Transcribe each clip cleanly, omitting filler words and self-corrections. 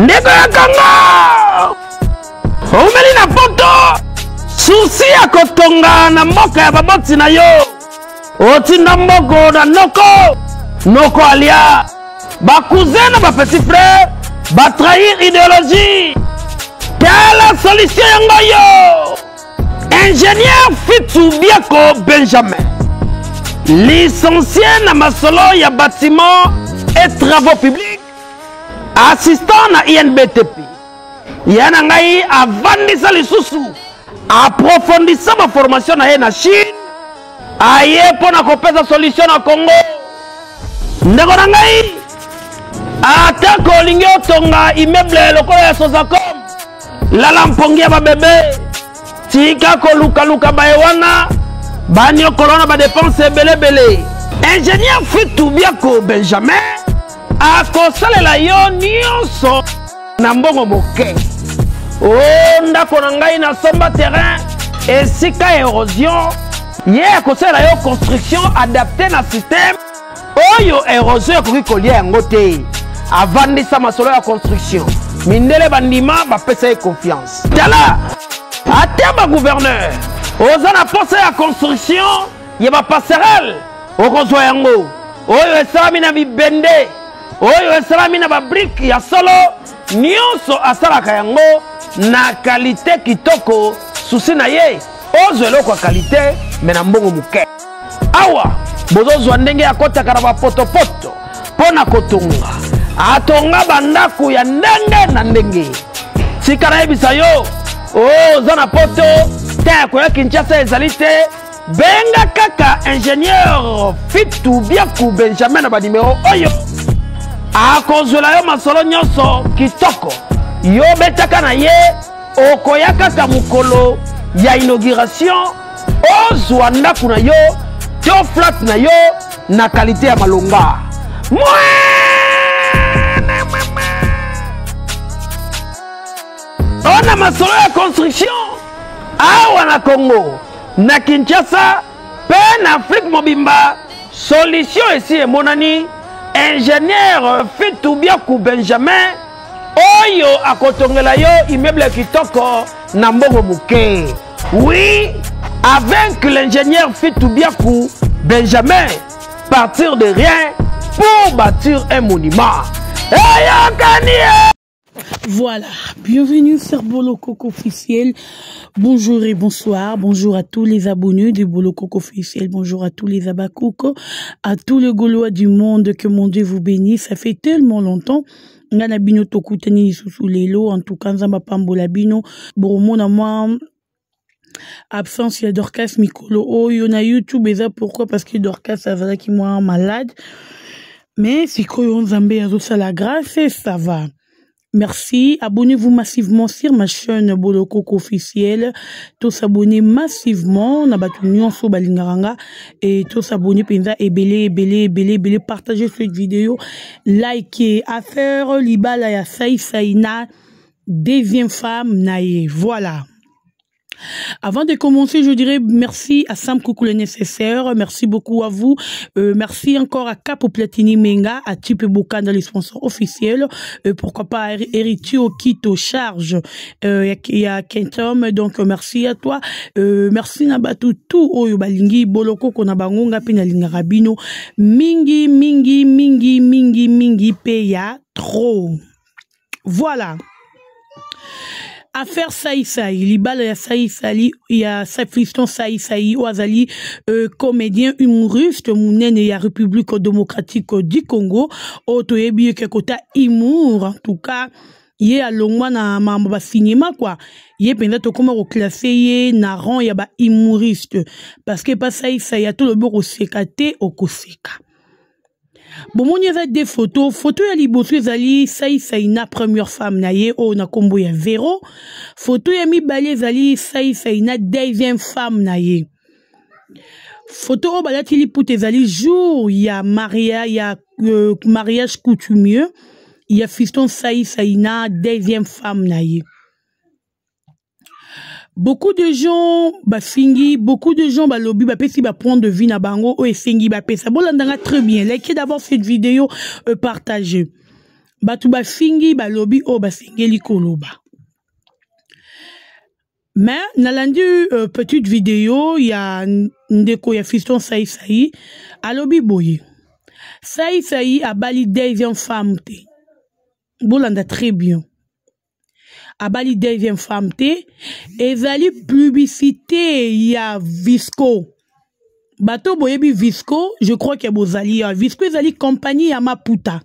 Ndeko ya Congo, oumeli na poto, susi ya kotonga na mboka ya baboti na yo, otinda mboko na noko, noko alia, ba cousin na ba petit frère ba trahir idéologie. Tala solution yango yo. Ingénieur Fitu Biako Benjamin, licencié na masolo ya bâtiment et travaux publics, assistant na INBTP. Ya na ngai avandisa lisusu aprofondisa ba formation na ye na Chine, aye mpo na kopesa solution na Congo. Ndeko na ngai, atako olingi otonga immeuble lokola ya Sozacom, lala mpongi ya babebe, tika kolukaluka baye wana banyokolo na badepense ebelebele. Ingénieur Fitu Biako Benjamin akosalela yo nyonso na mbongo moke. O oh, ndako na ngai nasomba terrain esika erosion, ye akosalela yo construction adapte na système oyo erosion ekoki kolia yango te. Avandisa masolo ya construction, mindele bandima, bapesa ye confiance. Tala ata ba gouverneur, oza na posa ya construction ya ba passerelle, okozwa yango oyo esalami na bibende, oyo esalami na babrike ya solo. Nyonso asalaka yango na kalite kitoko. Susi na ye ozwa eloko ya kalite me na mbongo moke. Awa bozozwa ndenge akotaka na bapotopoto mpo na kotonga, atonga bandako ya ndenge na ndenge. Tika nayebisa yo, oza na poto te ya koya Kinshasa ezali te, benga kaka ingénieur Fitu Biaku Benjamin na banimero oyo, akozwela yo masolo nyonso kitoko. Yo betaka na ye, okoya kaka mokolo ya inauguration, ozwa ndako na yo to flat na yo na kalite ya malonga. Ona masolo ya construction awa na Congo, na Kinshasa pe na Afrique mobimba, solution esi emonani. Ingénieur Fitu Biaku Benjamin oyo akotongela yo immeuble kitoko na mbongo moke. Oui, avec l'ingénieur Fitu Biaku Benjamin, partir de rien pour bâtir un monument. Eyokani! Voilà, bienvenue sur Bolokoko officiel. Bonjour et bonsoir. Bonjour à tous les abonnés de Bolokoko officiel. Bonjour à tous les abakouk, à tous les Gaulois du monde. Que mon Dieu vous bénisse. Ça fait tellement longtemps. Nga na bino tokutani lisusu lelo. En tout cas, Nzambe apambola bino. Bomona mwa absence ya Dorcas mikolo oyo na YouTube eza pourquoi? Parce que Dorcas azalaki mwa malade. Mais sikoyo Nzambe azosala grâce, ça va. Merci. Abonnez-vous massivement sur ma chaîne Bolokoko officiel. Tous s'abonner massivement na batu nyonso balingaka nga et tous s'abonner penza ebele ebele ebele ebele. Partagez cette vidéo, likez. Affaire libala ya Sai Sai na deuxième femme na ye. Voilà. Avant de commencer, je dirais merci à Sam Koukou le nécessaire. Merci beaucoup à vous. Merci encore à Capo Platini Menga, à Tipe Bokanda, les sponsors officiels. Pourquoi pas à Héritier Okito Charge. Y a Kentom, donc merci à toi. Merci na batu tout oyo balingi boloko kona bangonga pe na lingaka bino. Mingi, mingi, mingi, mingi, mingi pe ya trop. Voilà. Affaire Sai Sai, libala ya Sai Sai, ya Fiston Sai Sai, oyo azali comédien humoriste munene ya République démocratique du Congo, oyo toyebi ye ke kota humour, en tout cas ye alongwa na mambo ba cinéma quoi. Ye penza tokoma ko classer ye na rang ya ba humoriste parce que pa Sai Sai ya tolobi okoseka te okoseka. Bomoni eza deux photos. Photo ya liboso ezali Sai Sai na première femme na ye oyo na kombo ya Vero. Photo ya mibale ezali Sai Sai na deuxième femme na ye. Photo oyo balati liputa ezali jour ya maria, ya mariage coutumier ya Fiston Sai Sai na deuxième femme na ye. Beaucoup de gens bafingi, beaucoup de gens balobi bapesi ba point de vue na bango oyo esengi bapesa. Bolandanga très bien. Likez d'abord cette vidéo, partagez. Bato bafingi, balobi oyo basengeli koloba. Mais nalandi petite vidéo ya ndeko ya Fiston Saï-Saï, alobi boye. Saï-Saï abali deuxième femme te. Bolanda très bien. Abali deuxième femme te, ezali publicité ya Visco. Bato boyebi Visco, je crois que bozali ya Visco, ezali compagnie ya maputa.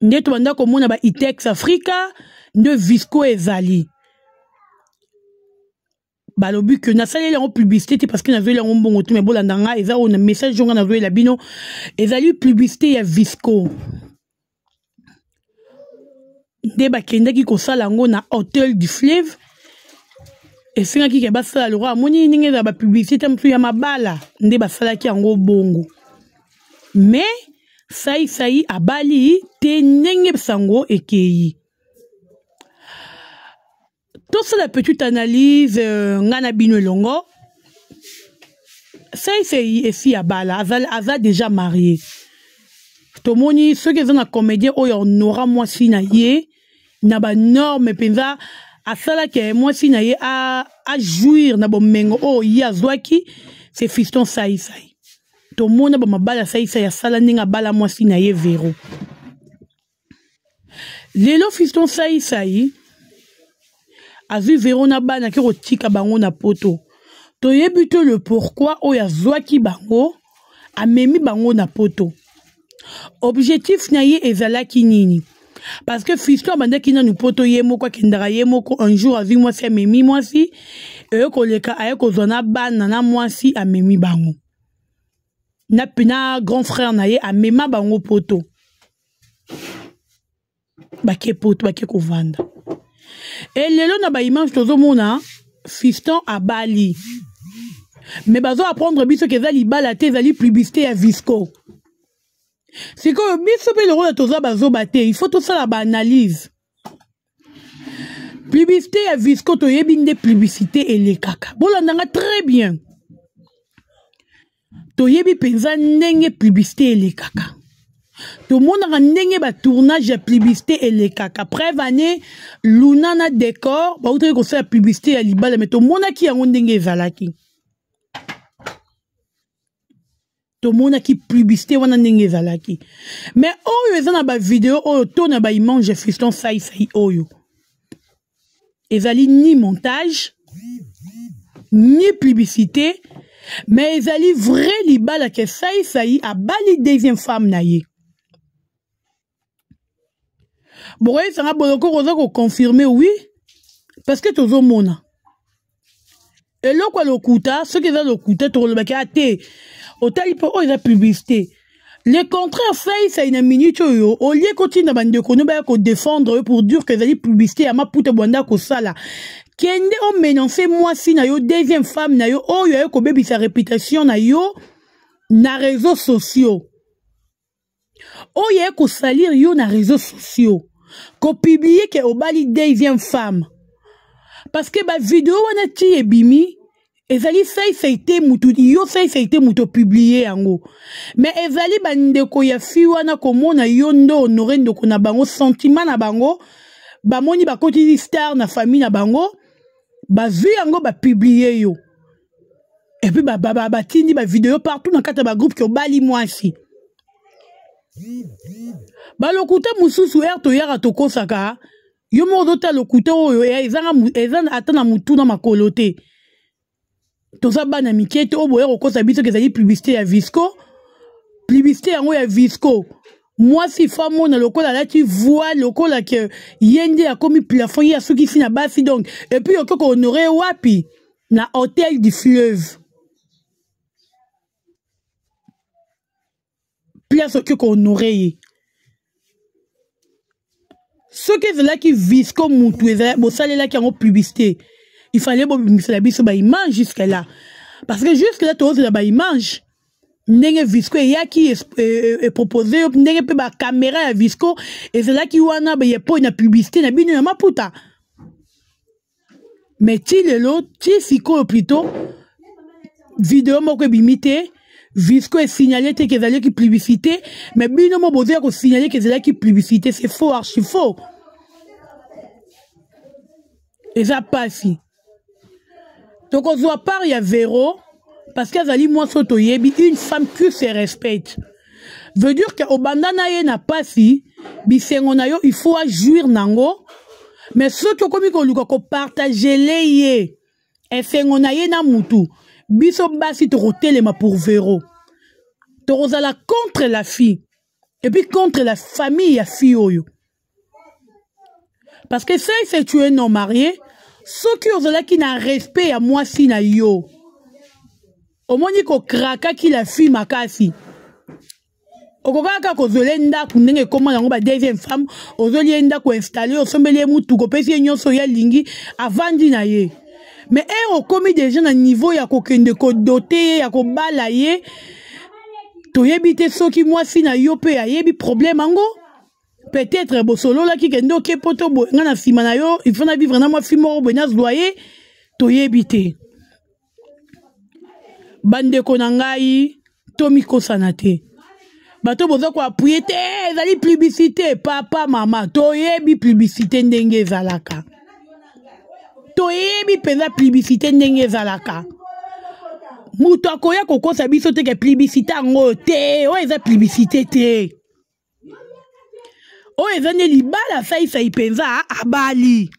Nde tobanda komona ba Itex Africa, nde Visco ezali. Balobi que nasaleli yango publicité te parce que nazweli yango mbongo te, mais bolanda nga, eza oyo na message oyo nga nazwela bino, ezali publicité ya Visco. Nde bakendaki kosala yango na Hôtel du Fleuve, esengaki ke basala lokwa amoni ndenge ezala ba publicité mosusu ya mabala, nde basalaki yango bongo. Mais Saï-Saï abali te ndenge sango ekei. Tosala petite analyse nga na bino elongo. Saï-Saï esi abala, aza déjà marié. Tomoni soki eza na comédien oyo honora mwasi na ye na ba norme mpenza, asalaki mwasi na ye a jouir na bomengo oyo ye azwaki, c'est Fiston Saï-Saï. Tomona ba mabala Saï-Saï asala ndenge abala mwasi na ye Vero. Lelo Fiston Saï-Saï azwi Vero na bana ke kotika bango na poto. Toyebi te le pourquoi oyo azwaki bango, amemi bango na poto. Objectif na ye ezalaki nini? Parce que Fiston abandaki nanu poto ye moko, akendaka ye moko, un jour azwi mwasi, amemi mwasi, eye koleka aye kozwa na bana na mwasi, amemi bango. Na pena grand frère na ye amema bango poto. Bake poto, bake kovanda. E lelo na ba image tozomona Fiston abali. Mais bazo apprendre biso ke ezali libala te, ezali publicité ya Visco. Sikoyo biso pe lokola toza bazoba te, il faut tosala ba analyse. Publicité ya Visco toyebi nde publicité elekaka. Bolanda nga très bien. Toyebi mpenza ndenge publicité elekaka. Tomonaka ndenge ba tournage ya publicité elekaka. Preuve année Luna na décor bautaki kosala publicité ya libala, mais tomonaki yango ndenge ezalaki. Tomonaki publicité wana ndenge ezalaki. Mais oyo eza na ba vidéo oyo to na ba image ya Fiston Saï-Saï oyo, ezali ni montage ni publicité, mais ezali vrai libala ke Saï-Saï abali deuxième femme na ye. Bokoyesanga boloko koza koconfirmer oui, parce que tozomona eloko ya lokuta. Soki eza lokuta tokolobaki ate otali mpo oyo eza publicité. Le contraire, Saï-Saï na minute oyo olie kotinda bandeko no baya kodéfendre yo pour dire que ezali publicité ya maputa bwanda kosala, kende oménance mwasi na yo, deuxième femme na yo oyo aye kobebisa réputation na yo na réseaux sociaux, oyo aye kosalir yo na réseaux sociaux, kopublier ke obali deuxième femme. Parce que ba vidéo wana ti ebimi, ezali Saï-Saï te mutu yo, Saï-Saï te mutu opublier yango, mais ezali bandeko ya fi wana komona yo nde honore ndeko na bango, sentiment na bango, bamoni bakoti star na famille na bango, bazwi yango bapublier yo, et puis batindi ba vidéo partout na kati ya bagroupe ke obali mwasi. Balokuta mosusu ere toyaka tokosaka yo moko, ozotala lokuta oyo eza ata na mutu na makolo te. Toza bana mike te oyo boya kokosa biso ke ezali publicité ya Visco. Publicité yango ya Visco, mwasi fa mona lokola alati voile, lokola ke ye nde akomi plafond, ye asukisi na basi. Donc et puis okoki kohonorer wapi? Na Hôtel du Fleuve, place okoki kohonorer ye. Soki ezalaki Visco mutu bosalelaki yango publicité, il fallait bobimisela biso baimage jusque là, parce que jusque là tozela baimage ndenge Visco eyaki epropose yo, ndenge mpe bacaméra ya Visco ezalaki wana po na publicité na bino ya maputa. Mais ti lelo, ti sikoyo plutôt, video moko ebimi te. Visco esignale te ke ezalaki publicité, mais bino mo bozoya kosignale ke ezalaki publicité. C'est faux, archi faux. Eza pasi. Tokozwa part ya Vero parce que azali mwasi oyo toyebi, une femme qui se respecte. Veut dire que obanda na ye na pasi, bisengo na yo il faut ajouir nango, mais soki okomi koluka kopartagele ye esengo na ye na mutu, biso basi tokotelema pour Vero. Tokozala contre la fille et puis contre la famille ya fille oyo. Parce que si c'est tu es non marié, soki ozalaki na respect ya mwasi na yo, omoni kokrakaki la fille makasi, okokaka kaka kozwela ye ndako ndenge ekoma yango ba deuxième femme, ozweli ye ndako, installe, osombeli ye mutuka, opesi ye nyonso ye alingi, avandi na ye. Mais ere okomi deja na niveau ya kokende kodote ye, ya kobala ye, toyebi te soki mwasi na yo mpe ayebi problème yango. Peut-être bosololaki kende oke poto boye, nga na nsima na yo, il faut na vivre na mwasi moko boye, nazwa ye, toyebi te. Bandeko na ngai, tomikosana te. Bato boza koapuye te, ezali publicité. Papa, mama, toyebi publicité ndenge ezalaka, toyebi mpenza publicité ndenge ezalaka. Moto akoya kokosa biso te ke publicité yango te, oyo eza publicité te, oyo eza nde libala. Saisai mpenza abali,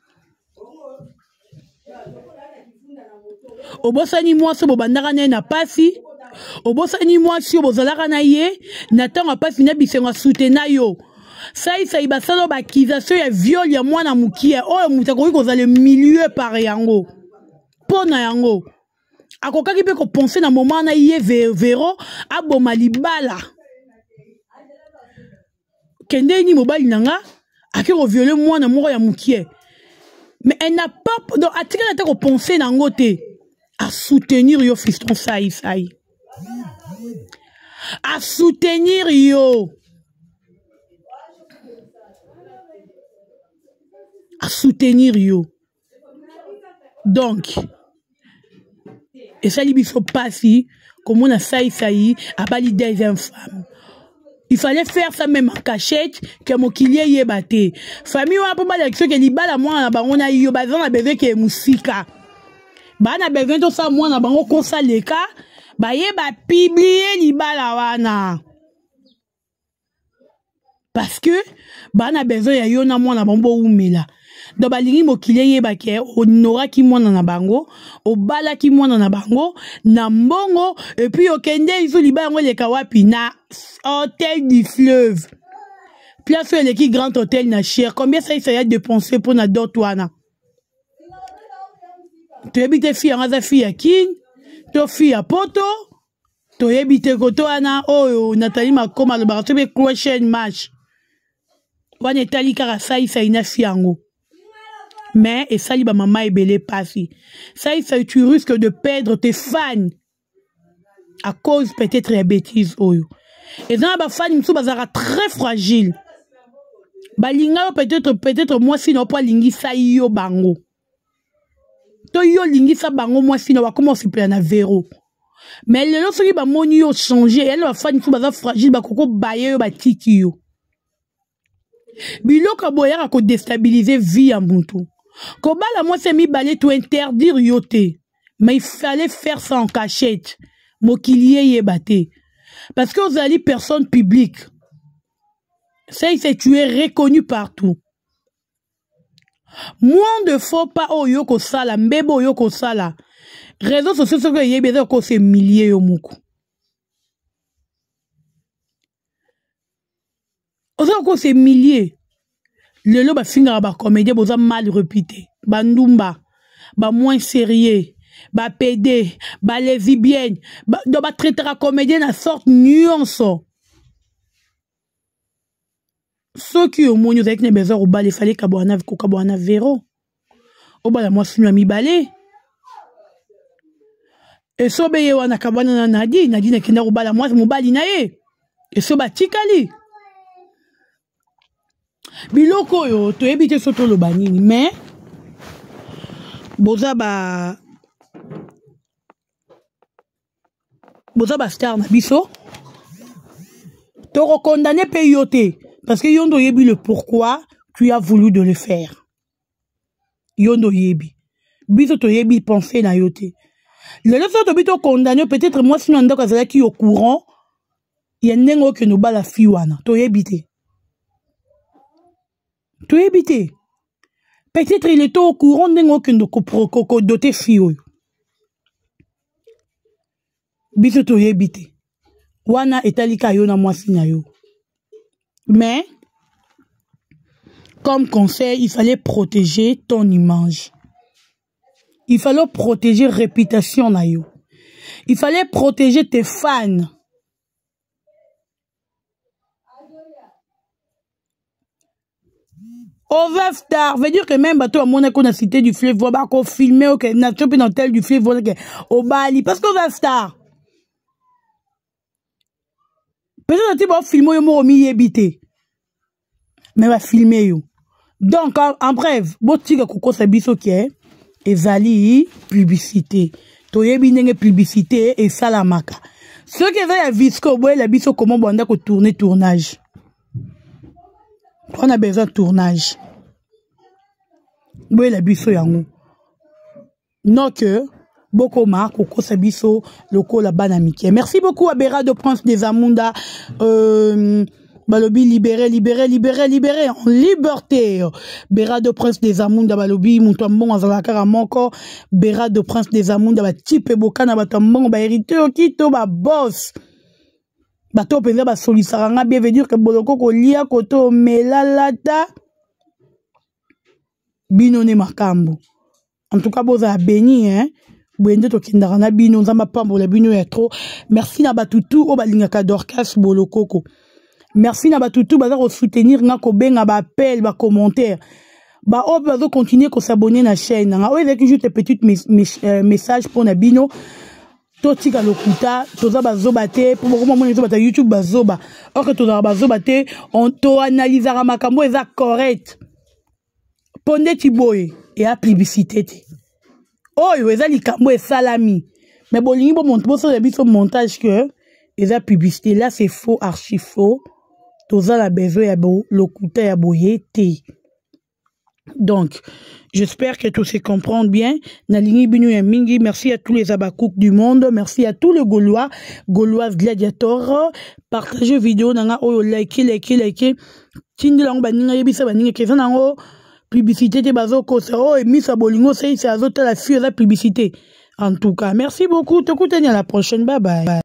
obosani mwasi oyo bobandaka na ye na pasi, obosani mwasi oyo bozalaka na ye na ntango ya pasi na bisengo, asutena yo. Saisai basala ba accusation ya viol ya mwana mokie oyo, moto akoki kozala milieu par yango. Mpo na yango akokaki mpe kopense na moment na ye Vero aboma libala. Kende ni mobali na nga ake koviole mwana moko ya mokie, mais elle n'a pas, donc atikali ata kopense na yango te. Asoutenir yo, fiston Saisai, asoutenir yo, asoutenir yo. Donc esali biso pasi komona Saisai abali deuxième femme. Il fallait faire ça même en cachette, ke mokili eyeba te. Famille wana mpo balakisa ke libala mwana na bango na yo, baza na besoin ke mosika baa na besoin tosala mwana bango kosaleka, bayeba publie libala wana parce que baa na besoin ya yo na mwana bango bowumela. Donc balingi mokili eyeba ke honoraki mwana na bango, obalaki mwana na bango na mbongo, et puis okende liso libala yango eleka wapi? Na Hôtel du Fleuve, place oyo eleki Grand Hôtel na cher. Combien Saisa ya dépense mpo na dot wana? Toyebi te. Fille yango aza fille ya Kine to fille ya Poto, toyebi te. Koto wana oyo Nathalie Makoma alobaka soki mpe question match wana etali kaka Saisai na fille yango, mais esali bamama ebele pasi. Saisai, tu risques de perdre tes fans à cause peut-être ya bêtise oyo. Eza na bafani mosusu bazalaka très fragile, balinga yo peut-être mwasi na yo mpo alingisa yo bango, to yo olingisa bango mwasi na bakoma osepela na Vero. Mais lelo soki bamoni yo change, eyali na bafani mosusu baza fragile, bakoko baye yo, batiki yo. Biloko ya boye eyaka kodestabilize vie ya motu. Kobala mwasi ya mibale, to interdire yo te, mais il fallait faire ça en cachette, mokili eyeba te, parce que ozali personne publique. C'est tu es reconnu partout. Moins de faux pas oyo kosala mbebo, oyo kosala réseau sociaux, soki oyebi eza kosa humilie yo moko, oza kosa humilie. Lelo bafingaka bacomédien, boza mal réputé, bandumba, bamoins sérieux, bapédé, balesbienne ba, donc batraitaka comédien na sorte nyonso. Soki omoni ozalaki na besoin kobala, efale kokabwana na Vero, obala mwasi ya mibale. Esobe ye wana kabwana na Nadine, Nadine akenda kobala mwasi mobali na ye, eso batikali. Biloko oyo toyebi te so toloba nini, mais boza ba Boza ba star na biso. Toko condamner pe yo te parce que yo ndo yebi le pourquoi tu as voulu de le faire. Yo ndo yebi. Biso toyebi pensée na yo te. Lelo soki tobi to condamner peut-être mwasi na ndako azalaki au courant ya ndenge okende obala fille wana toyebi te. Toyebi te. Peut-être il était au courant ndenge okende kodote fille oyo. Biso toyebi te. Wana etali ka yo na mwasi na yo. Mais comme conseil, il fallait protéger ton image. Il fallait protéger réputation na yo. Il fallait protéger tes fans. Over star veut dire que même bato bamonaki na cité du fleuve bakofilme oke na to mpe na hotel du fleuve wana ke obali parce que over star peut-être ati bafilme oyo moko omiyebi te mais bafilme yo. Donc en bref, botika kokosa biso ke ezali publicité. Toyebi ndenge publicité esalamaka. Soki eza ya visco, boyela biso comment banda kotourne tournage. On a besoin de tournage. Boyela biso yango. Non que bokoma kokosa biso lokola bana mike. Merci beaucoup à Berado Prince des Amunda. Balobi libéré, libéré, libéré, libéré en liberté. Berado Prince des Amunda balobi mutu mbongo azalaka kaka moko. Berado Prince des Amunda ba type bokana bato mbongo ba hérité okito ba boss. Bato mpenza basolisaka nga bien, veut dire que boloko kolia koto melalata bino ne makambo. En tout cas bozala béni hein. Boye nde tokendaka na bino, Nzambe apambola bino ya trop. Merci na bato tout oyo balingaka Dorcas Bolokoko. Merci na bato tout baza kosoutenir nga, kobenga ba appel, ba commentaire. Ba oyo bazo continuer kosabonner na chaîne na nga. Oyo ezalaki juste petit message mpona bino. Totika lokuta, toza bazoba te, po bokoma mona biso bato ya YouTube bazoba. Or que tozalaka bazoba te, toanalysaka makambo eza correct. Po ndeti boye eya publicité te. Oyo eza likambo esalami. Mais bolingi bo monte, bosala biso montage que eza publicité. Là c'est faux, archi faux. Toza na besoin ya bo lokuta ya boye te. Donc, j'espère que tous se comprennent bien. Nalingi bino ya mingi. Merci à tous les abakouk du monde. Merci à tous les Gaulois, Gauloises gladiators. Partagez vidéo nanga oyo, likez, likez, likez. Tindela ngo baninga yebisa baninga ke eza nango publicité te bazo kosa. Oh, emisa bolingo sei se azotala fille eza publicité. En tout cas, merci beaucoup. Tokutani à la prochaine. Bye bye.